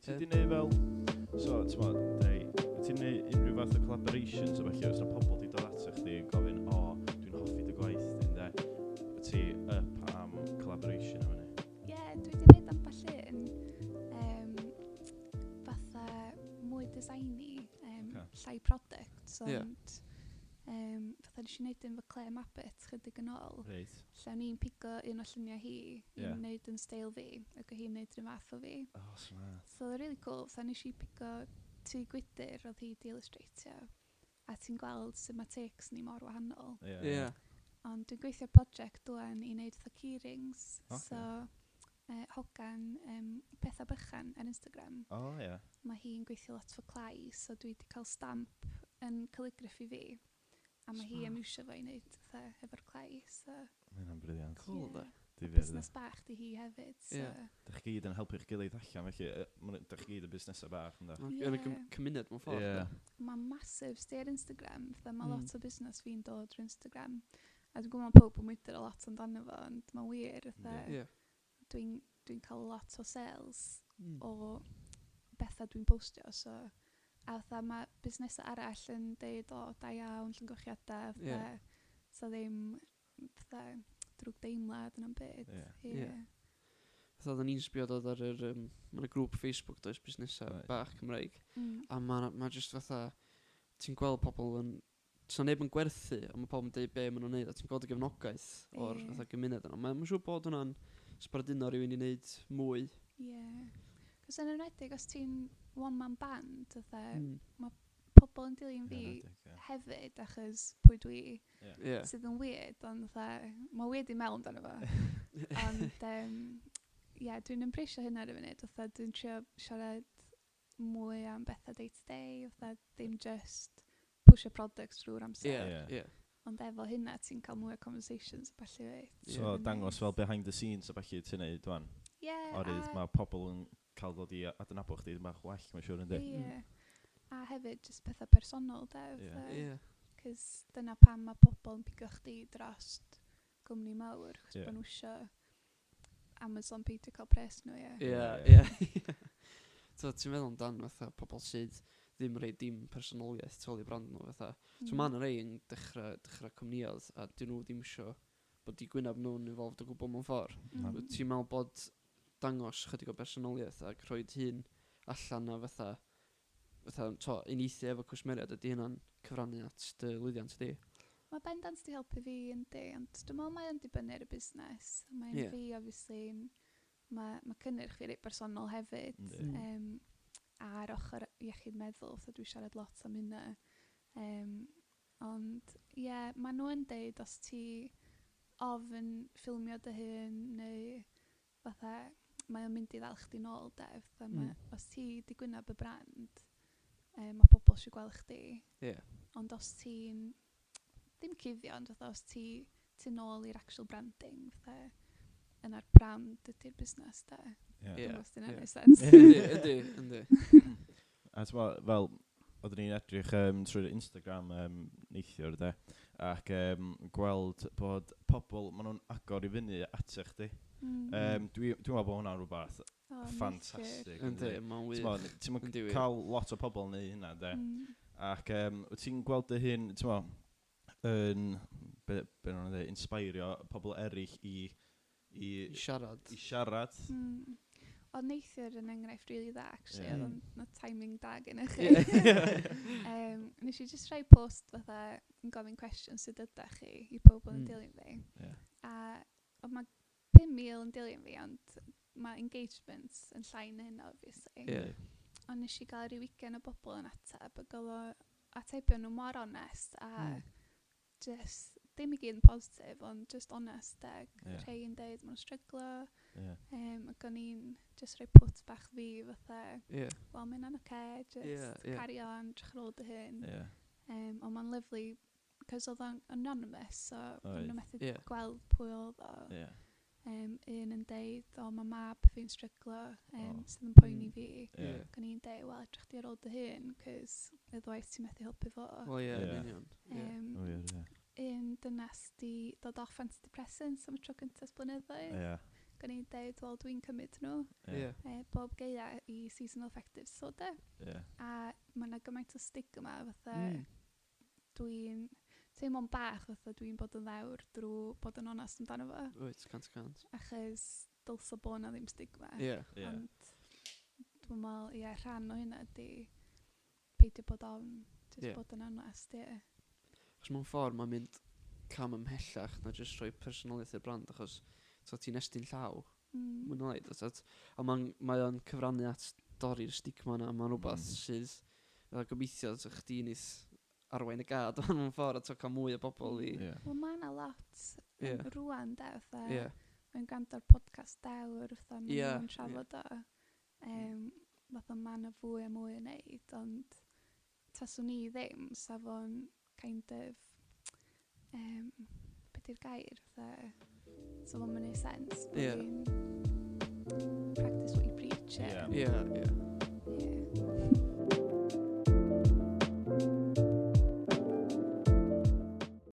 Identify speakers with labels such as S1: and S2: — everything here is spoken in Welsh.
S1: Ti di neud fel... So, ti'n mo, deu, ti'n neud unrhyw fath o collaborations o felly, os yna pobl di dod ato chdi yn gofyn, "O, dwi'n hoffi dy gwaith di," ynde? Wyt ti up am collaboration am hynny?
S2: Ie, yeah, dwi wedi gwneud ambell un. Fatha mwy designy, llai product, ond fatha nes i wneud un efo Claire Mabbott chydig yn ôl. Lle o'n i'n pigo un o lluniau hi i wneud yn steil fi, ac oedd hi'n wneud rhywun fath o fi.
S1: Oh, smart.
S2: So oedd o'n really cool. Fatha nes i pigo tŷ gwydr oedd hi 'di illustratio, a ti'n gweld sut mae takes ni mor wahanol. Ond dwi'n gweithio project wan i wneud fatha keyrings. So, hogan Pethau Bychan ar Instagram. Mae hi'n gweithio lot efo clai, so dwi wedi cael stamp yn calligraphy fi. A mae hi am iwsio fo i wneud fatha efo'r clai. So,
S1: Mae hynna'n brilliant.
S3: Cool,
S2: ie.
S3: de.
S1: Difyr, de.
S2: Busnes bach di hi hefyd. So,
S1: Dych chi gyd yn helpu'ch gilydd allan, felly. Dych chi gyd yn busnesau bach, ynddo?
S3: Yn y cymuned mewn ffordd, de.
S2: Mae'n massive, sti ar Instagram. Fatha, mae lot o busnes fi'n dod drwy Instagram. A dwi'n gwybod mae pob yn mwydro lot amdano fo, ond mae'n wir. Fatha, Dwi'n cael lot o sales o bethau dwi'n postio. So, a fatha mae busnesau arall yn deud, "O, da iawn, llongyfarchiadau," fatha, so ddim fatha drwg deimlad yn am byd. Ie.
S3: Fatha oedden ni'n sbio dod ar yr, ma' 'na grŵp Facebook, does, busnesau bach Cymraeg. A ma' jyst fatha, ti'n gweld pobl yn, so neb yn gwerthu, ond mae pobl yn deud be maen nhw'n neud, a ti'n gweld y gefnogaeth o'r fatha gymuned yna. Mae'n siŵr bod hwnna'n sbarduno rhywun i wneud mwy.
S2: Ie. Cos yn enwedig os ti'n one-man band, fatha, mae pobl yn dilyn fi
S1: Enwedig, ie.
S2: hefyd achos pwy dwi, sydd yn weird, ond fatha, mae'n weird i meddwl amdano fo. Ond, ie, yeah, dwi'n embraceio hynna ar y funud, fatha, dwi'n trio siarad mwy am bethau day to day, fatha, ddim just pushio products drwy'r amser. Ond efo hynna, ti'n cael mwy o conversations a ballu fyd.
S1: So,
S2: Yn
S1: dangos
S2: neis.
S1: fel behind the scenes a ballu ti'n neud, wan.
S2: Ie,
S1: Oherwydd mae pobl yn cael ddod i adnabod chdi bach well, mae'n siŵr, yndi?
S2: Ie. A hefyd, just pethau personol, de. Fatha, cos dyna pam mae pobl yn pigo chdi drost gwmni mawr, chos bod nhw isio Amazon peidio cael pres nhw, ie.
S3: Ie, ie. So, ti'n meddwl amdan fatha pobl sydd ddim rhoi dim personoliaeth tu ôl i brand nhw, fatha. So ma' 'na rei yn dechrau cwmnïoedd a dyn nhw ddim isio bod 'u gwyneb nhw'n involved o gwbl mewn ffordd. Wyt ti'n meddwl bod dangos chydig o bersonoliaeth ac rhoi hun allan na fatha to, uniaethu efo cwsmeriaid, ydy hynna'n cyfrannu at dy lwyddiant di?
S2: Mae bendant di helpu fi, yndi, ond dwi'n meddwl mae o'n dibynnu ar y busnes. Mae'n fi, obviously, mae cynnyrch fi reit bersonol hefyd. A'r ochr iechyd meddwl, so dwi'n siarad lot am hynna. Ond, ie, yeah, maen nhw yn deud os ti ofn ffilmio dy hun neu fatha, mae o'n mynd i ddal chdi nôl, de. Fatha, os ti di gwyneb y brand, mae pobl eisiau gweld chdi. Ond os ti'n, ddim cuddio, ond fatha os ti tu nôl i'r actual branding, fatha, yna'r brand ydy'r busnes, de. Dwi'n gwybod os 'di hynna'n neud sense.
S3: Yndi.
S1: A ti'n gwbod, fel, oeddwn ni'n edrych trwy'r Instagram neithiwr, de, ac gweld bod pobl, maen nhw'n agor i fyny ato chdi. Dwi'n meddwl bod hwnna'n rhywbeth
S2: O, neithiwr.
S1: ffantastig.
S3: Yndi,
S1: yndi?
S3: mae'n wych.
S1: Ti'n gwbod, ti'm yn
S3: Yndi wir.
S1: cael lot o pobl yn neud hynna, de. Ac wyt ti'n gweld dy hun, ti'n gwbod, yn, be nhw'n dweud, inspirio pobl eraill i
S3: I siarad.
S1: I siarad.
S2: Oedd neithiwr yn enghraifft really dda, actually. Oedd o'n na timing da gennych chi. Nes i just rhoi post fatha yn gofyn cwestiwn sut ydach chi i pobl yn dilyn fi. A oedd mae 5,000 yn dilyn fi, ond mae engagement yn llai na hynna, obviously. Ond nes i gael rhyw 20 o bobl yn ateb, ac oedd o atebion nhw mor onest a just, ddim i gyd yn positif, ond just honest, ag rhai yn deud maen nhw'n stryglo. Ac o'n i'n just rhoi put bach fi fatha, "Wel, mae hynna'n oce, just
S3: Ie, ie.
S2: carry on, drych ar ôl dy hun." Ond mae'n lovely, cos oedd o'n anonymous, so o'n nhw methu gweld pwy oedd o. Un yn deud, "O, mae mab fi'n stryglo," sydd yn poeni fi. Ac o'n i'n deud, "Wel, edrych di ar ôl dy hun, cos otherwise ti'n methu helpu fo."
S3: Wel, ie, yn union. Ie.
S1: O, ie, ie.
S2: Un dynas di dod off antidepressants am y tro cyntaf ers blynyddoedd. Gan i'n deud, wel, dwi'n cymryd nhw bob gaea i seasonal affective disorder. A mae yna gymaint o stigma fatha dwi'n teimlo'n bach fatha dwi'n bod yn ddewr drwy bod yn onest amdano fo.
S3: Wyt, 100%.
S2: Achos dylsa bod 'na ddim stigma.
S1: Ond
S2: dwi'n meddwl, ie, rhan o hynna ydy peidio bod ofn, jyst bod yn onest, ie.
S3: Achos mewn ffordd mae'n mynd cam ymhellach na jyst rhoi personoliaeth i'r brand, achos so, ti'n estyn llaw, mwy na lai, a mae'n mae o'n cyfrannu at dorri'r stigma yna, mae'n rhywbeth sydd, fel gobeithio, so chdi neith arwain y gad mewn ffordd a to cael mwy o bobl i.
S2: Wel, mae yna lot rwan, de, fatha, mae'n gwrando ar podcast Dewr, fatha, maen nhw'n trafod o. Fatha, mae yna fwy a mwy yn neud, ond taswn i ddim, sa fo'n kind of, be di'r gair, fatha, so fo'n mynd sense, bod fi'n practice what you preach, ie.
S3: Ie, ie.